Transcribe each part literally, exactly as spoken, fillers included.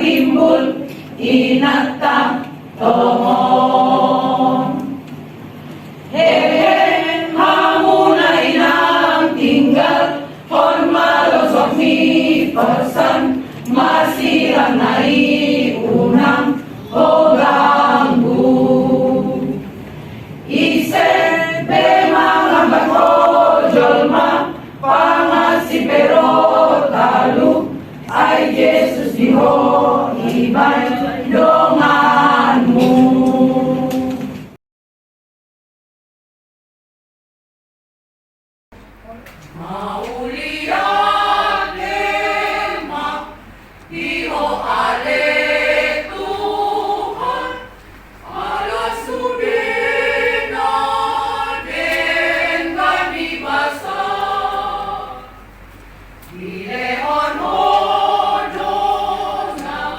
timbul inanta tongon. Hehe, hamuna inang tinggalhon ma losok ni parsan, masirang na i unang huganggu. Ise be mangambat ho jolma, pangan sipero talu, ai Jesus di ho ibaen donganmu. Mauliate ma di ho ale Tuhan, ala sude na denggan ni basa. Dilehon ho do na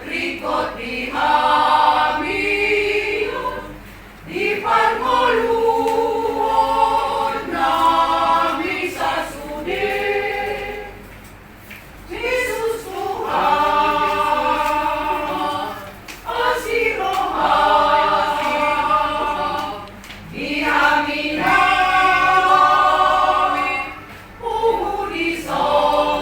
ringkot di hami on, di parngoluon nami sasude. Jesus Tuhan, asi roha di hami na pungu dison.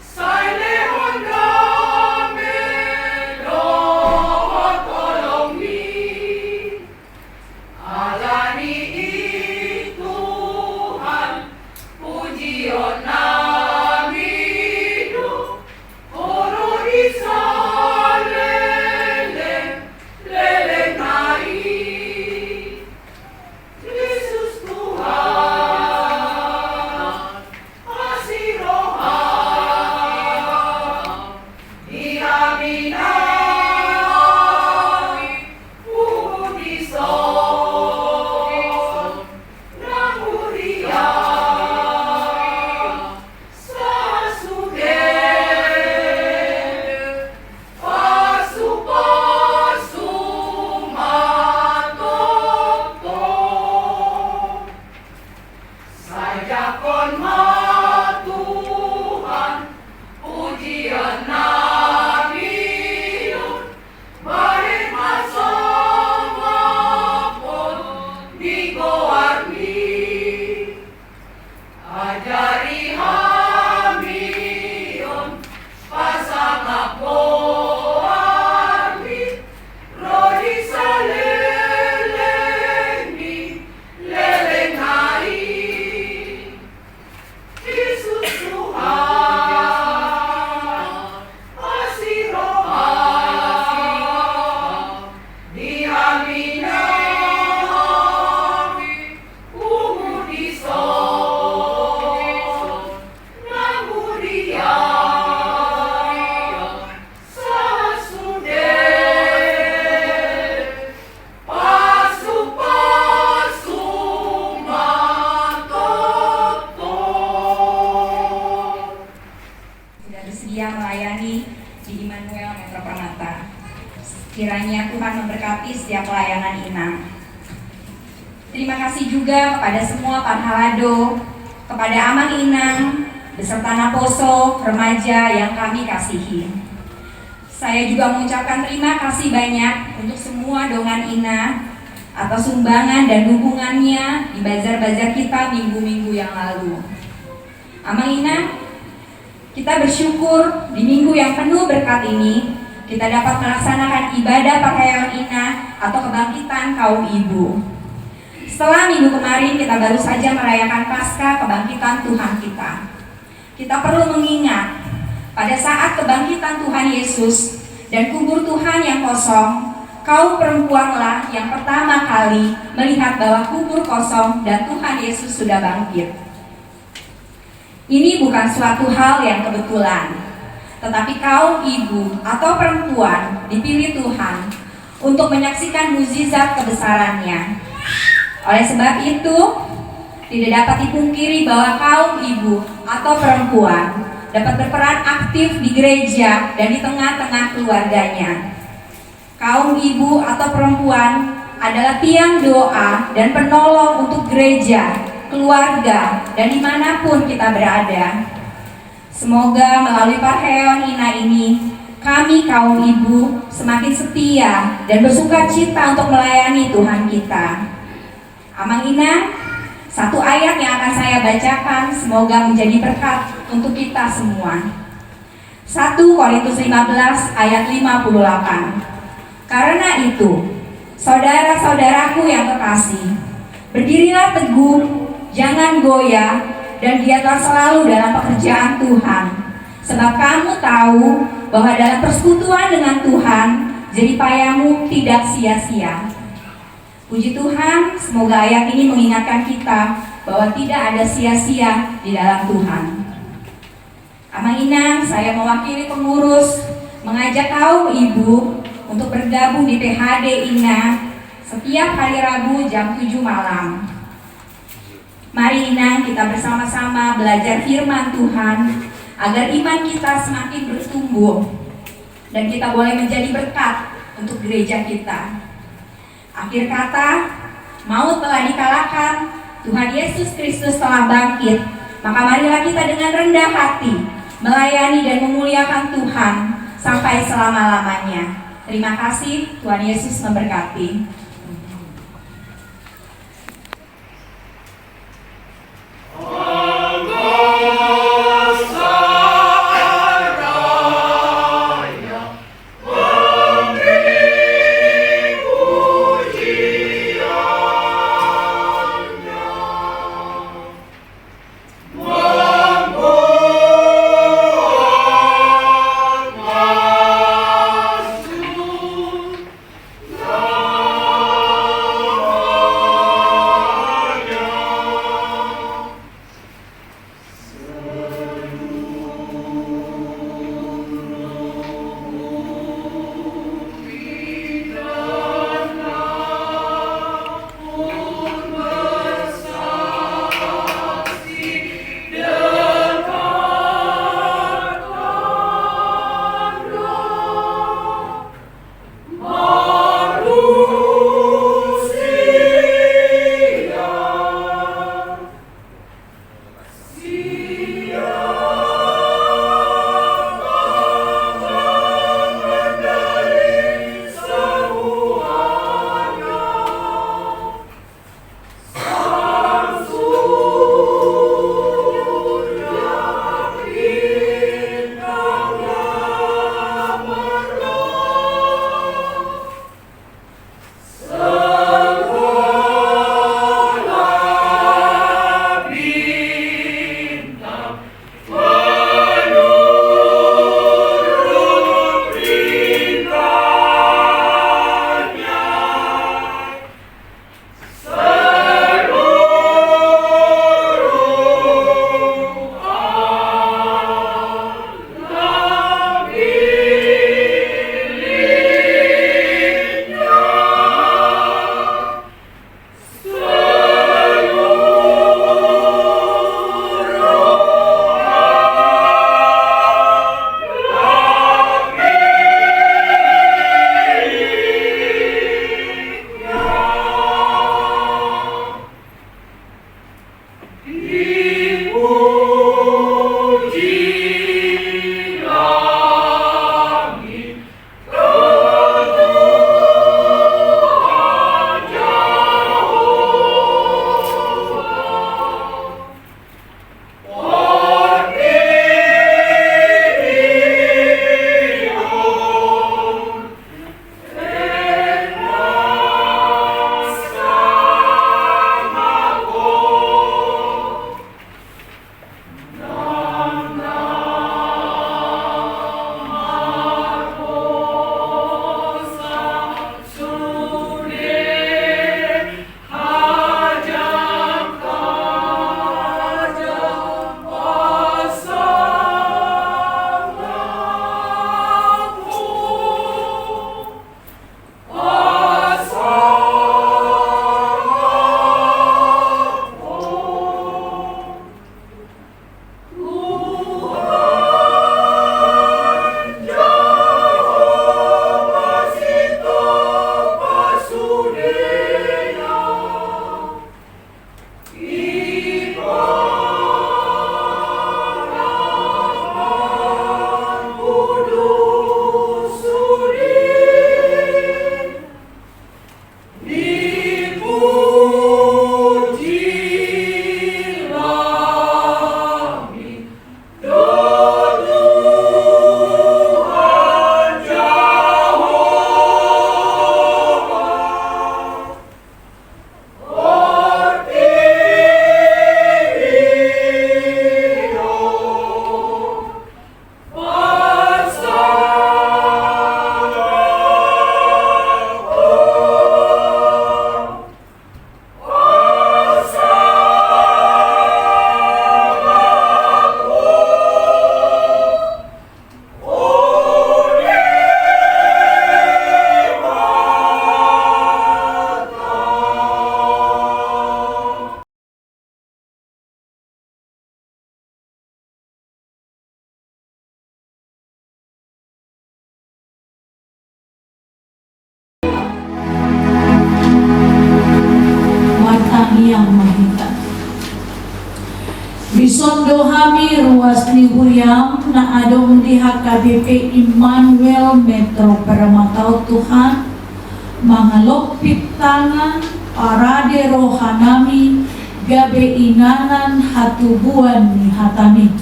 Sai lehon dame dohot holongmi. Alani i Tuhan, pujion nami do ho ro di saleleng lelengna i. Jesus Tuhan, asi roha di hami na pungu dison, na huria sasude. Pasupasu ma tongtong. Sajakkon ma Tuhan pujion nami on, bahen ma sangapon di goarmi. Ajari hami on pasangap goarmi ro di saleleng ni lelengna i. Jesus Tuhan, asi roha di hami na pungu dison, na huria sasude. Pasupasu ma tongtong. Sudah bersedia melayani di Immanuel Metropermata. Kiranya Tuhan memberkati setiap pelayanan Inang. Terima kasih juga kepada semua parhalado, kepada Amang Inang, beserta naposo, remaja yang kami kasihi. Saya juga mengucapkan terima kasih banyak untuk semua dongan Ina atas sumbangan dan dukungannya di bazar-bazar kita minggu-minggu yang lalu. Amang Inang, kita bersyukur di minggu yang penuh berkat ini, kita dapat melaksanakan ibadah perayaan Ina atau kebangkitan kaum ibu. Setelah minggu kemarin, kita baru saja merayakan Paskah kebangkitan Tuhan kita. Kita perlu mengingat, pada saat kebangkitan Tuhan Yesus dan kubur Tuhan yang kosong, kaum perempuanlah yang pertama kali melihat bahwa kubur kosong dan Tuhan Yesus sudah bangkit. Ini bukan suatu hal yang kebetulan, tetapi kaum ibu atau perempuan dipilih Tuhan untuk menyaksikan mujizat kebesarannya. Oleh sebab itu, tidak dapat dipungkiri bahwa kaum ibu atau perempuan dapat berperan aktif di gereja dan di tengah-tengah keluarganya. Kaum ibu atau perempuan adalah tiang doa dan penolong untuk gereja, keluarga, dan dimanapun kita berada. Semoga melalui parheon Ina ini, kami kaum ibu semakin setia dan bersukacita untuk melayani Tuhan kita. Amang Inang, satu ayat yang akan saya bacakan semoga menjadi berkat untuk kita semua. Satu Korintus lima belas ayat lima puluh delapan. Karena itu, saudara-saudaraku yang kekasih, berdirilah teguh, jangan goyah, dan giatlah selalu dalam pekerjaan Tuhan. Sebab kamu tahu bahwa dalam persekutuan dengan Tuhan, jerih payahmu tidak sia-sia. Puji Tuhan, semoga ayat ini mengingatkan kita bahwa tidak ada sia-sia di dalam Tuhan. Amang Inang, saya mewakili pengurus mengajak kaum ibu untuk bergabung di P H D Ina setiap hari Rabu jam tujuh malam. Mari Inang, kita bersama-sama belajar firman Tuhan agar iman kita semakin bertumbuh dan kita boleh menjadi berkat untuk gereja kita. Akhir kata, maut telah dikalahkan, Tuhan Yesus Kristus telah bangkit. Maka marilah kita dengan rendah hati melayani dan memuliakan Tuhan sampai selama-lamanya. Terima kasih, Tuhan Yesus memberkati. Dohot hami ruas ni huriam na adong di H K B P Immanuel Metro Permata on, Tuhan, mangalompit tangan, parade rohanami gabe inganan hatubuan ni hatami.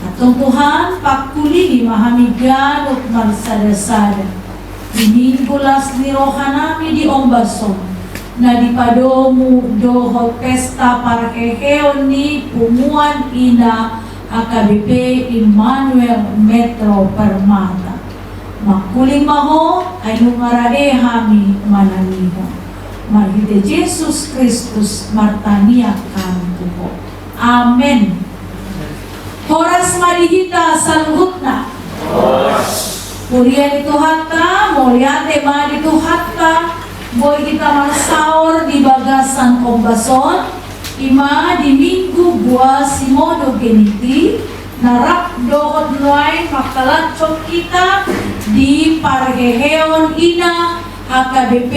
Antong Tuhan, pangkulingi ma hami ganup marsadasada di minggu las ni rohanami di ombas on, na dipadomu dohot pesta parheheon ni punguan ina H K B P Immanuel Metro Permata. Mangkuling ma Ho, ai nunga rade hami manangihon. Marhite Jesus Kristus martangiang hami tu Ho. Amen. Horas ma di hita saluhutna. Huria ni Tuhanta, mauliate ma di Tuhanta, boi hita marsaor di bagasan ombas on, i ma di Minggu Quasimodogeniti, na rap dohot nuaeng mangkalashon hita di parheheon ina H K B P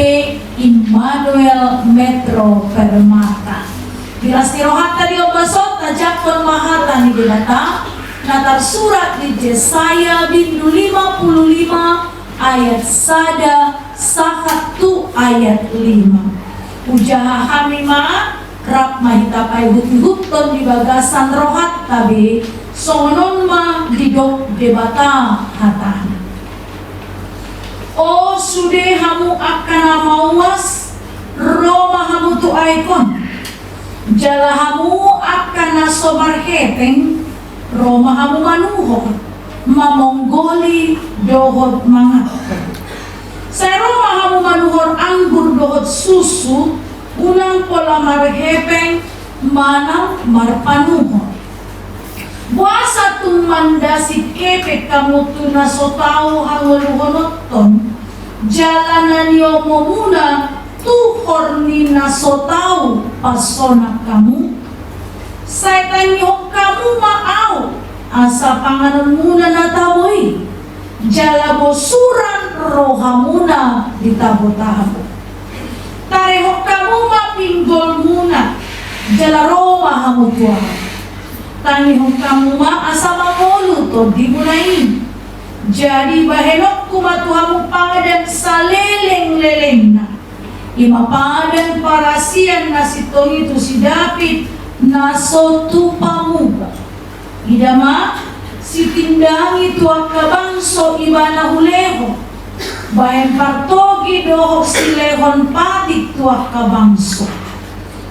Immanuel Metro Permata. Di las ni rohanta di ombas on, tajangkon ma hata ni Debata na tarsurat di Jesaya bindu lima puluh lima ayat sada sahat tu ayat lima. Hujaha hami ma, rap ma hita paihut-ihuthon di bagasan rohanta be, songon on ma didok Debata hatana. O sude hamu angka na mauas, ro ma hamu tu aek on. Jala hamu angka na so marhepeng, ro ma hamu manuhor, mamonggoli dohot manganhon. Sai ro ma hamu manuhor anggur dohot susu, unang pola marhepeng manang marpanuhor. Boasa tung mandasik hepeng hamu tu na so tau hangoluhononton, jala na niomomuna tuhor ni na so tau pasonang hamu? Sai tangihon hamu ma Ahu, asa panganonmuna na tabo i, jala bosuran rohamuna di tabo-tabo. Tarehon hamu ma pinggolmuna, jala ro ma hamu tu Ahu. Tangihon hamu ma asa mangolu tondimuna i. Jadi bahenonku ma tu hamu padan saleleng-lelengna. I ma padan parasian na sintong i tu si David na so tupa muba. Ida ma, sitindangi tu angka bangso ibana hulehon, bahen partogi dohot silehon patik tu angka bangso.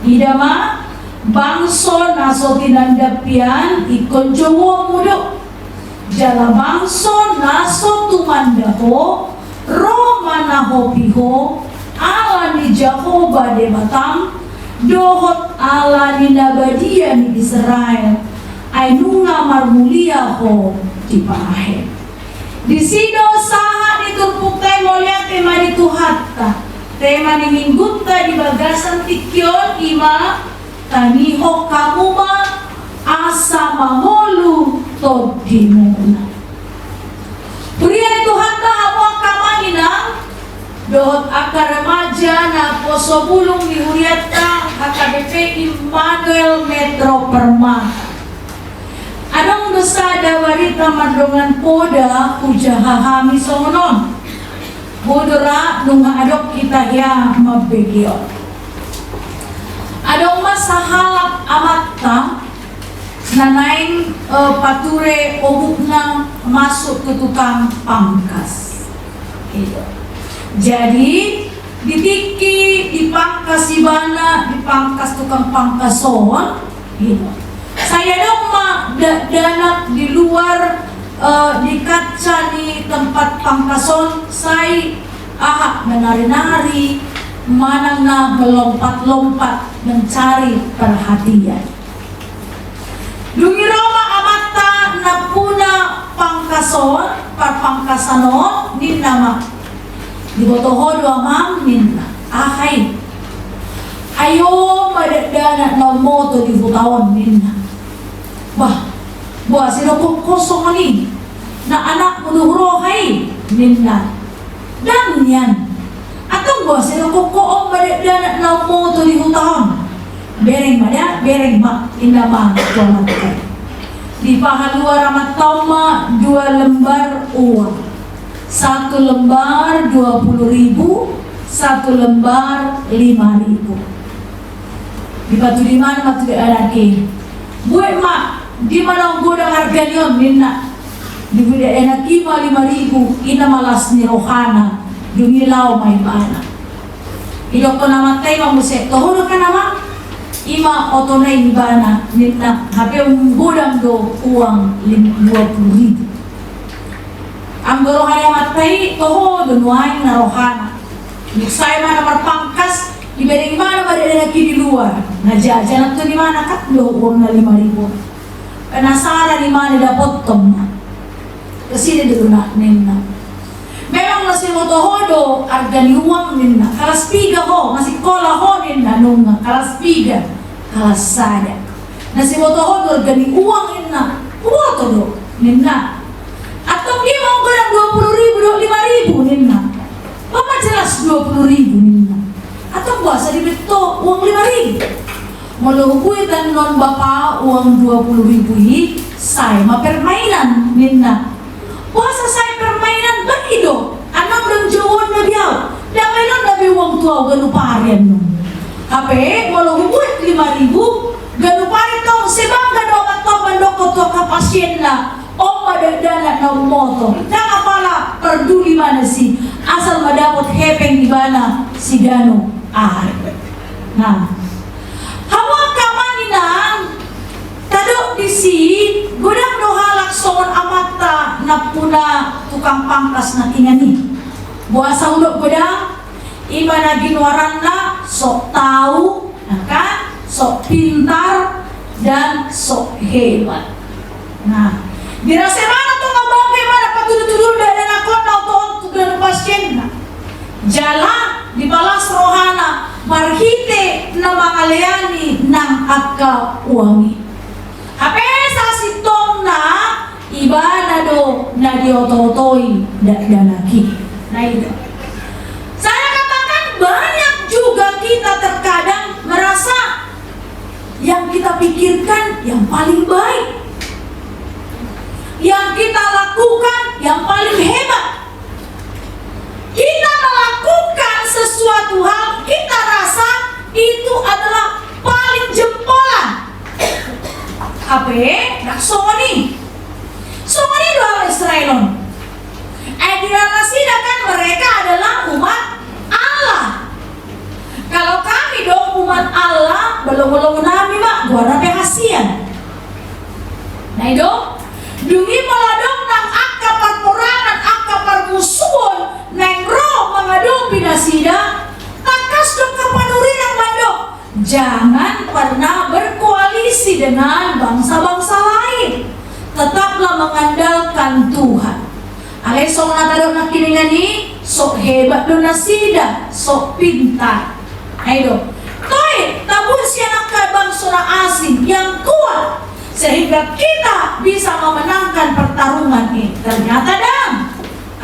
Ida ma, bangso na so tinandampi an ingkon jouonmu do. Jala bangso na so tumanda ho, ro manahopi ho, ala ni Jahowa Debatam, dohot ala ni na badia ni Israel, ai nunga marmulia ho di pangahen. Disi do sahat ni turpukta i, mauliate ma di Tuhanta. Tema ni minggunta di bagasan tingki on i ma, tangihon hamu ma asa mangolu tondimuna. Huria ni Tuhanta, hamu angka amang inang dohot angka remaja na poso bulung di hurianta H K B P Immanuel Metro Permata. Adong do sada barita mardongan poda hujaha hami songon on. Boi do ra nunga adong hita hea mambege on. Adong ma sahalak amanta na naeng, eh, pature obukna masuk tu tukang pangkas. Gitu. Jadi, di tingki dipangkas ibana, dipangkas tukang pangkas on, gitu. Sai adong ma dakdanak di luar, eh, di kaca ni tempat pangkas on, sai aha, menari-nari, manang na melompat-lompat mencari perhatian. Dung i ro ma amanta nampuna pangkas on, parpangkasan on, ninna ma, "Diboto ho do, Amang?" ninna. "Aha i?" "Ai on ma dakdanak na ummoto di huta on," ninna. "Bah, boasa didokkon ho songon i? Na anakmu do huroha i," ninna. "Ndang nian. Antong boasa didokkon ho on ma dakdanak na ummoto di huta on?" "Bereng ma da, bereng ma," ninna ma tu amanta i. Dipahaluar amanta on ma dua lembar uang. Satu lembar dua puluh ribu, satu lembar lima ribu. Dipatudu imana ma tu dakdanak i. Buat ma, di ma naung godang arga ni on, ninna. Dibuat dakdanak i ma lima ribu, i na ma las ni rohana, dung i laho ma ibana. Didokkon amanta i ma muse, toho do kan amang? I ma oto na i ibana, ninna, hape godang do uang lim-, dua puluh ribu. Anggo roha ni amanta i, toho do nuaeng na rohana. Dung sae ma na marpangkas, dibereng imana ma dakdanak i di luar. Na jaja nangkin imana, kan dohot uang na lima ribu. Penasaran imana, dapothon ma. Kasida do na, ninna. Memang na siboto ho do arga ni uang, ninna. Kalas piga ho, masikola ho, ninna, nunga. Kalas piga, kalas sada. Na siboto ho do arga ni uang, ninna. Huboto do, ninna. Antong dia ma godang dua puluh ribu dohot lima ribu, ninna. Pala jelas dua puluh ribu, ninna. Antong boasa dibetto uang lima ribu? Molo hubuat annon bapa uang dua puluh ribu i, sae ma permainan, ninna. Boasa sae permainan? Bagi do, annon do jouonna di au. Ndang baenonna be uang tu au ganup ari annon. Hape molo hubuat lima ribu, ganup ari tong, sai bangga do amanta on mandokkon tu angka pasienna. On ma dakdanak na umboto, ndang apala parduli ibana si, asal ma dapot hepeng ibana siganup ari. Nah, hamu angka amang inang, tadok disi, godang do halak songon amanta nampuna tukang pangkas nangkiningan i. Boasa hudok godang? Ima na ginoaranna sok tau, ya kan? Sok pintar dan sok hebat. Nah, dirasa imana tong, bangga imana patudutuduhon dakdanak on na oto on tu ganup pasienna. Jala dipalas rohana marhite na mangaleani nang angka uang i. Hape sasintongna ibana do na diototoi dakdanak i. Nah, itu. Saya katakan, banyak juga kita terkadang merasa yang kita pikirkan yang paling baik, yang kita lakukan yang paling hebat. Kita melakukan sesuatu hal, kita rasa itu adalah paling jempolan. Hape ndang songon i. Songon i do halak Israel on. Ai di nasida kan mereka adalah umat Allah. Kalau kami dong umat Allah, molo lomo nami ma goarna pe hasian. Nah, i do. Dung i molo adong nang angka parporangan, angka parmusuon naeng ro mangadopi nasida, tangkas do angka panurirang mandok, jangan pernah berkoalisi dengan bangsa-bangsa lain. Tetaplah mengandalkan Tuhan. Alai songon na tadok nangkiningan i, sok hebat do nasida, sok pintar. Nah, i do. Toe, tabuat sian angka bangso na asing yang kuat, sehingga kita bisa memenangkan pertarungan ini. Ternyata ndang.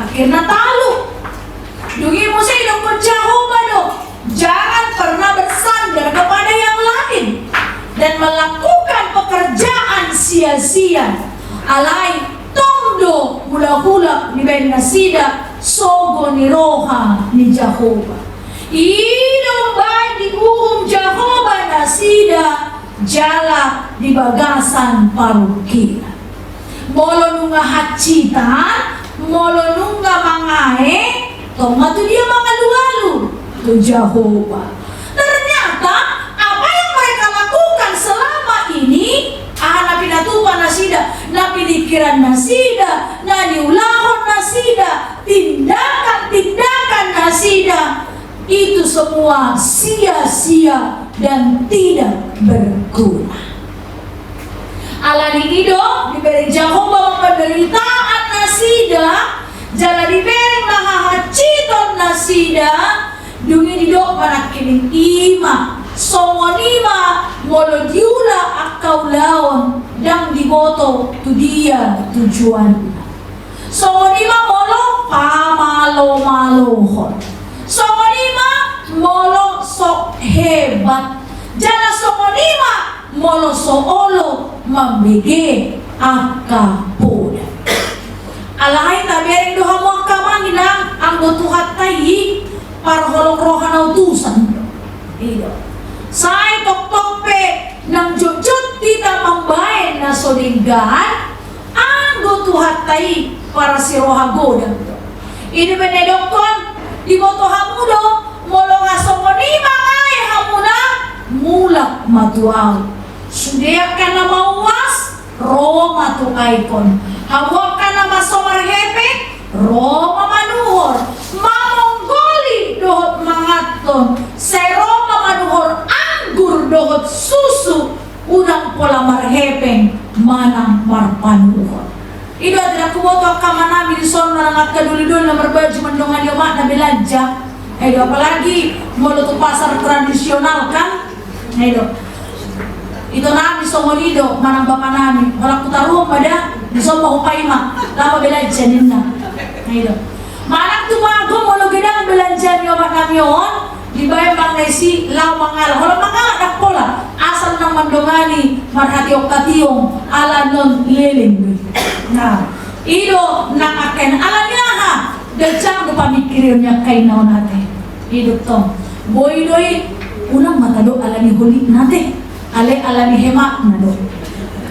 Akhirna talu. Dung i muse didokkon Jahowa do, jangan pernah bersandar kepada yang lain dan melakukan pekerjaan sia-sia. Alai tong do mulak-ulak dibaen nasida sogo ni roha ni Jahowa. I do umbaen diuhum Jahowa nasida jala di bagasan parungkilna. Molo nunga hansitan, molo nunga mangae, tong ma tu dia mangalualu? Tu Jahowa. Ternyata apa yang mereka lakukan selama ini, aha na pinatupa nasida, na pinikiran nasida, na niulahon nasida, tindakan-tindakan nasida, itu semua sia-sia dan tidak berguna. Alani i do dibereng Jahowa ma penderitaan nasida, jala dibereng ma hahansiton nasida. Dung i didok ma nangkining, ima, songon i ma molo diula angka ulaon, ndang diboto tu dia tujuanna. Songon i ma molo pamalo-malohon. Songon i ma molo sok hebat. Jala songon i ma molo so olo mambege angka poda. Alai tabereng do hamu angka amang inang, anggo Tuhanta i parholong roha na utusan. I do. Sai tongtong pe nang jotjot hita mambaen na so denggan, anggo Tuhanta i parasi roha godang do. I do umbahen na didokkon, diboto hamu do, molo nga songon i mangae hamuna, mulak ma tu ahu. Sude angka na mauas, ro ma tu aekon. Hamu angka na so marhepeng, ro ma manuhor, mamonggoli dohot manganhon, sai ro ma manuhor anggur dohot susu, unang pola marhepeng manang marpanuhor. I do ate, ndang huboto angka amanami dison manang angka dolidoli na marbaju mandongani omakna belanja. I do, apalagi molo tu pasar tradisional kan. I do. Itonami songon i do manang bapanami, holan hutaruhon ma da, dison ma hupaima, laho belanja ninna. I do. Manang tu mago molo godang belanja ni omaknami on, dibaen manang na disi laho mangalap. Holan mangalap ndang pola, asal nang mandongani marhationgkationg ala non leleng do i. Nah, i do nang angka i, alani aha? Ganjang do pamingkirion ni angka i na on ate. I do tong. Boi do i, unang ma tadok alani holitna ate, alai alani hematna do.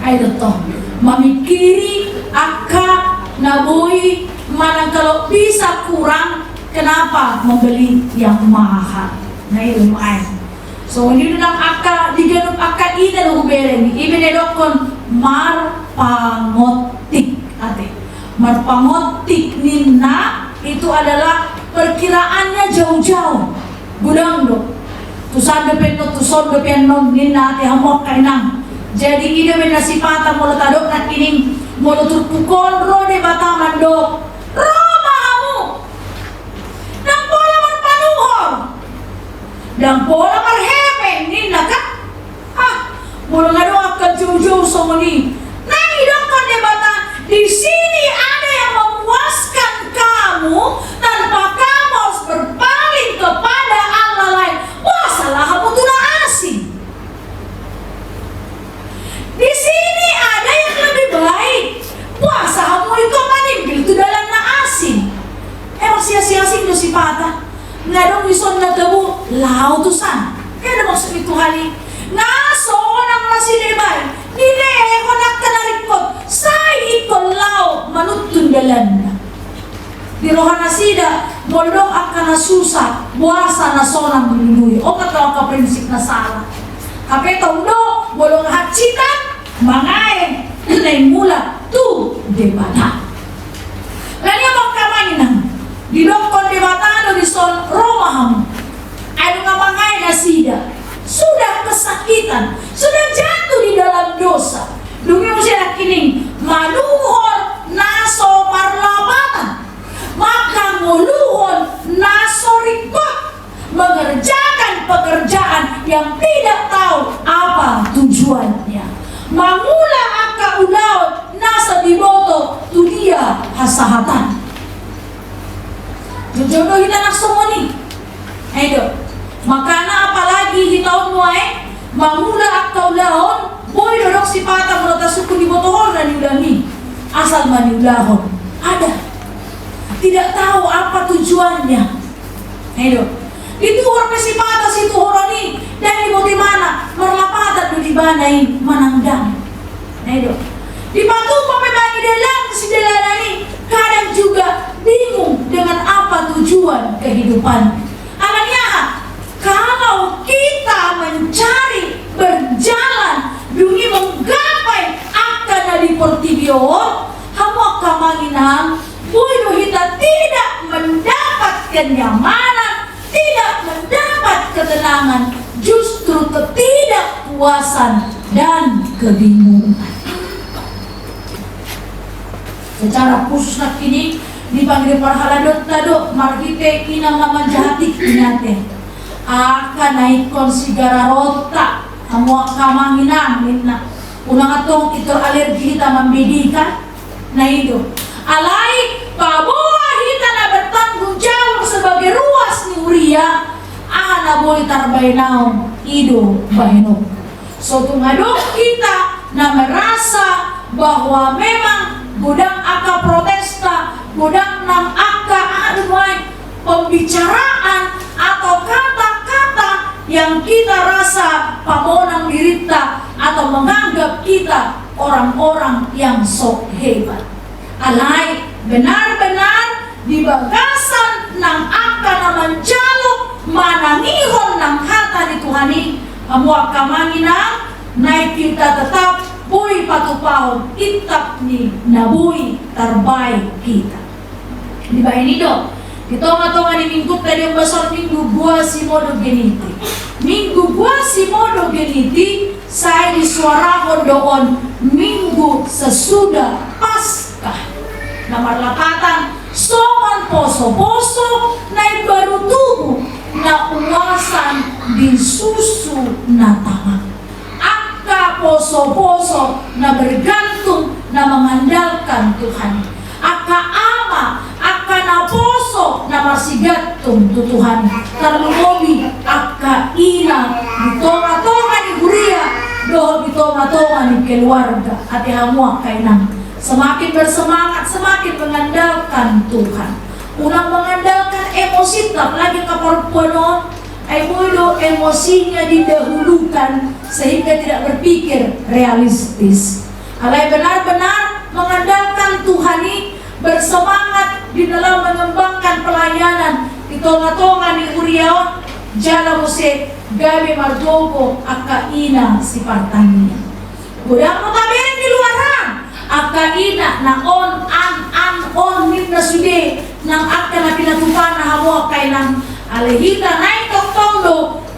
I do tong. Mamingkiri angka na boi manang kalau bisa kurang, kenapa membeli yang mahal. Nah, i do i ma i. So, i do nang angka di ganup angka i na do hubereng, i ma na didokkon marpangontik ate. Marpangontik ninna itu adalah perkiraannya jauh-jauh. Godang do. Tusan dope annon, tuson dope annon ninna ate hamu angka inang. Jadi i do umbahen na sipata molo tadok nangkining, molo turpuk on ro Debata mandok, ro ma hamu. Ndang pola marpanuhor. Ndang pola marhepeng ninna kan. Ah, molo nga adong angka joujou songon i. Nang didokkon Debata, di sini ada yang memuaskan kamu tanpa kamu harus berpaling kepada Allah lain. Puasalah hamu tu na asing. Di sini ada yang lebih baik. Puasa hamu ingkon maningkil tu dalan na asing. Emang siasing-asing do sipata. Nga adong dison na tabo laho tusan. Nga adong maksud ni Tuhan i. Nga sonang nasida dibaen, dilehon angka na ringkot, sai ingkon laho manuntun dalanna. Di roha nasida, molo adong angka na susa, boasa na sonang dilului. On ma tong angka prinsip na sala. Hape tong do, molo nga hansitan, mangae, naeng mulak tu Debata. Alani i hamu angka amang inang, didokkon Debata do dison ro ma hamu. Ai nunga mangae nasida, sudah kesakitan, sudah jatuh di dalam dosa. Dung i muse nangkining manuhor na so marlapatan, mangkangoluhon na so ringkot, mengerjakan pekerjaan yang tidak tahu apa tujuannya, mangula angka ulaon na so diboto tu dia hasahatan. Jujur do hita na songon i. I do. Makana apalagi hita on nuaeng, mangula angka ulaon, boi do didok sipata molo tasungkun diboto horong na niula i. Asal ma niulahon. Ada. Tidak tahu apa tujuannya. I do. Dituhor pe sipata situhoron i, ndang diboto ibana, marlapatan do di ibana i manang ndang. I do. Dipatupa pe manang di dalan sidalanan i, kadang juga bingung dengan apa tujuan kehidupan. Alani aha? Kalau kita mencari, berjalan, dung i menggapai angka na di portibi on, hamu angka amang inang, boi do hita tidak mendapat kenyamanan, tidak mendapat ketenangan, justru ketidakpuasan dan kebingungan. Secara khusus nangkining, di pangida parhalado tado marhite inang na manjaha tingki ni ate. Angka na ingkon sigararonta, hamu angka amang inang ninna. Unang antong pintor alergi hita mambedika. Na i do. Alai paboa hita na bertanggung jawab sebagai ruas ni huria, aha na boi tarbaen ahu i do bahenon. So tung adong hita na merasa bahwa memang godang angka protesta, godang nang angka, aha do nuaeng, pembicaraan atau kata-kata yang kita rasa pamonang dirinta atau menganggap kita orang-orang yang sok hebat. Alai benar-benar di bagasan nang angka na manjalo manangihon nang hata ni Tuhan i, hamu angka amang inang, naeng hita tetap boi patupahon intap ni na boi tarbaen hita. Dibaen i do, di tonga-tonga ni minggunta di ombas on, Minggu Quasimodogeniti. Minggu Quasimodogeniti sai disuarahon do on Minggu sesudah Paskah. Na marlapatan songon poso-poso na imbaru tubu na uasan di susu na tama. Angka poso-poso na bergantung, na mengandalkan Tuhan. Angka ama, angka naposo na marsigantung tu Tuhan. Tarlumobi angka ina di tonga-tonga ni huria dohot di tonga-tonga ni keluarga. Ate hamu angka inang, semakin bersemangat, semakin mengandalkan Tuhan. Unang mengandalkan emosi, apalagi angka parompuan on. Ai boi do emosinya didahulukan sehingga tidak berpikir realistis. Alai benar-benar mengandalkan Tuhan i, bersemangat di dalam mengembangkan pelayanan di tonga-tonga ni huria on, jala muse gabe margogo angka ina sipartangiang. Godang notabene di luaran angka ina na on an an on ninna sude nang angka na pinatupana, hamu angka inang. Alai hita naeng tongtong do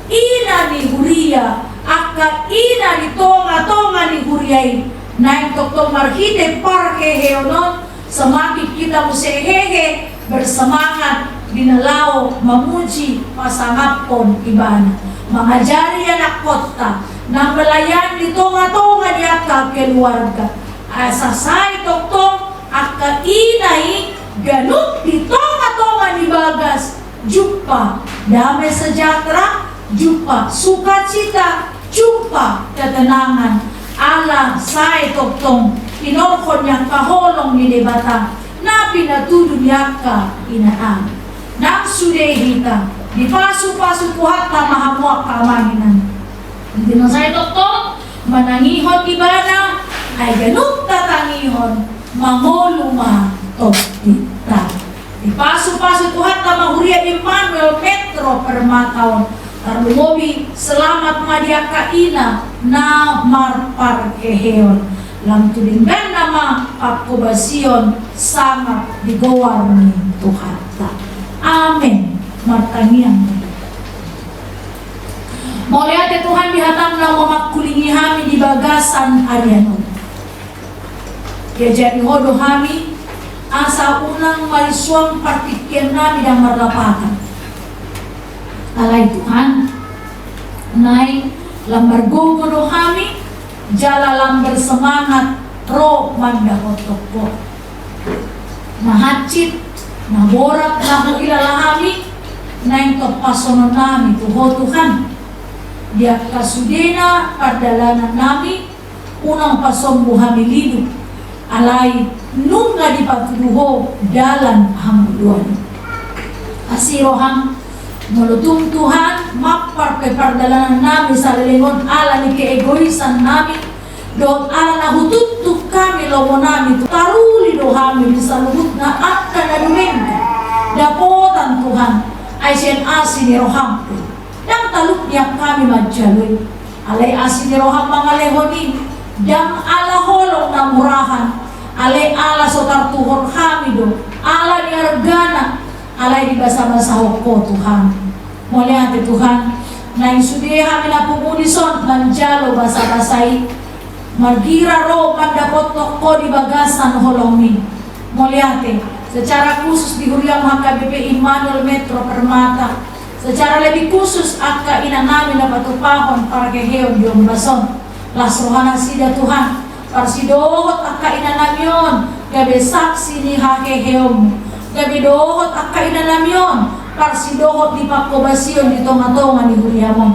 ina ni huria, angka ina di tonga-tonga ni huria i, naeng tongtong marhite parheheon on, semakin hita muse hehe, bersemangat di na laho mamuji, pasangaphon ibana, mangajari anakkonta, na melayani di tonga-tonga ni angka keluarga. Asa sai tongtong angka ina i ganup di tonga-tonga ni bagas jumpa dame sejahtera, jumpa sukacita, jumpa ketenangan. Ala sai tongtong tinorhon ni angka holong ni Debata na pinatudu ni angka ina i. Nang sude hita dipasu-pasu Tuhanta ma, hamu angka amang inang. Di na sai tongtong manangihon ibana, ai ganup tatangihon, mangolu ma tondinta. Dipasu-pasu Tuhanta ma huria Immanuel Metro Permata on. Tarlumobi selamat ma di angka ina na marparheheon. Lam tu dengganna ma pangkobasion sangap di goar ni Tuhanta. Amen. Martangiang ma. Mauliate Tuhan di hatam na mamangkulingi hami di bagasan arian on. Diajari Ho do hami asa unang marisuang partingkian nami ndang marlapatan. Alai Tuhan, naeng lam margogo do hami, jala lam bersemangat ro mandapothon Ho. Na hansit, na borat na huilala hami, naeng tompashonon nami tu Ho Tuhan. Di angka sudena pardalanan nami, unang pasombu hami lilu, alai nunga dipatudu Ho dalan hangoluan. Asi roham, molo tung Tuhan mampar pe pardalanan nami saleleng on ala ni keegoisan nami, dohot ala na hutuktuk hami lomo nami, taruli do hami di saluhutna angka na dumenggan dapotan Tuhan, ai sian asi ni roham pe. Ndang talup nian hami manjalo i. Alai asi ni roham mangalehon i, ndang ala holong na murahan, alai ala so tartuhor hami do, ala ni argana, alai dibasabasahon Ho Tuhan. Mauliate Tuhan, naeng sude hami na pungu dison manjalo basabasa i, margira ro mandapothon Ho di bagasan holongmi. Mauliate, secara khusus di huriam H K B P Immanuel Metro Permata, secara lebih khusus angka ina nami na patupahon parheheon di ombas on. Las rohanasida Tuhan, parsidohot angka ina nami on gabe saksi ni haheheonmu, gabe dohot angka ina nami on parsidohot ni pangkobasion di tonga-tonga ni huriam on.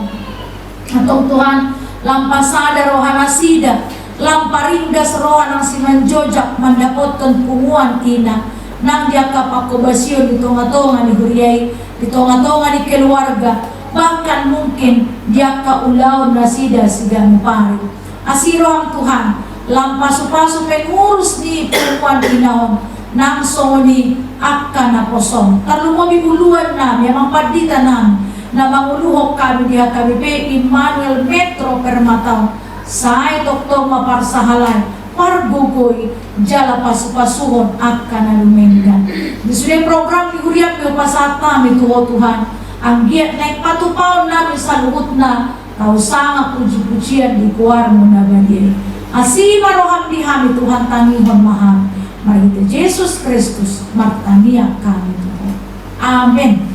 Antong Tuhan, lam pasada rohanasida, Lam paringgas roha nang simanjojak mandapothon punguan ina nang di angka panghobasion di tonga-tonga ni huria i, di tonga-tonga ni keluarga, bahkan mungkin di angka ulaon nasida siganup ari. Asi roham Tuhan, lam pasu-pasu pengurus ni punguan ina on, nang songon i angka naposom, tarlumobi uluan nami, amang pandita nami, na manguluhon hami di H K B P Immanuel Metro Permata on, sai tongtong ma parsahalai, pargogoi, jala pasu-pasuhon angka na dumenggan. Di sude program ni huriam pe hupasahat hami tu Ho Tuhan, anggiat naeng patupaon nami saluhutna, tau sangap puji-pujian di goarmu na badia i. Asi ma roham di hami Tuhan, tangihon ma hami. Marhite Jesus Kristus martangiang hami tu Ho. Amen.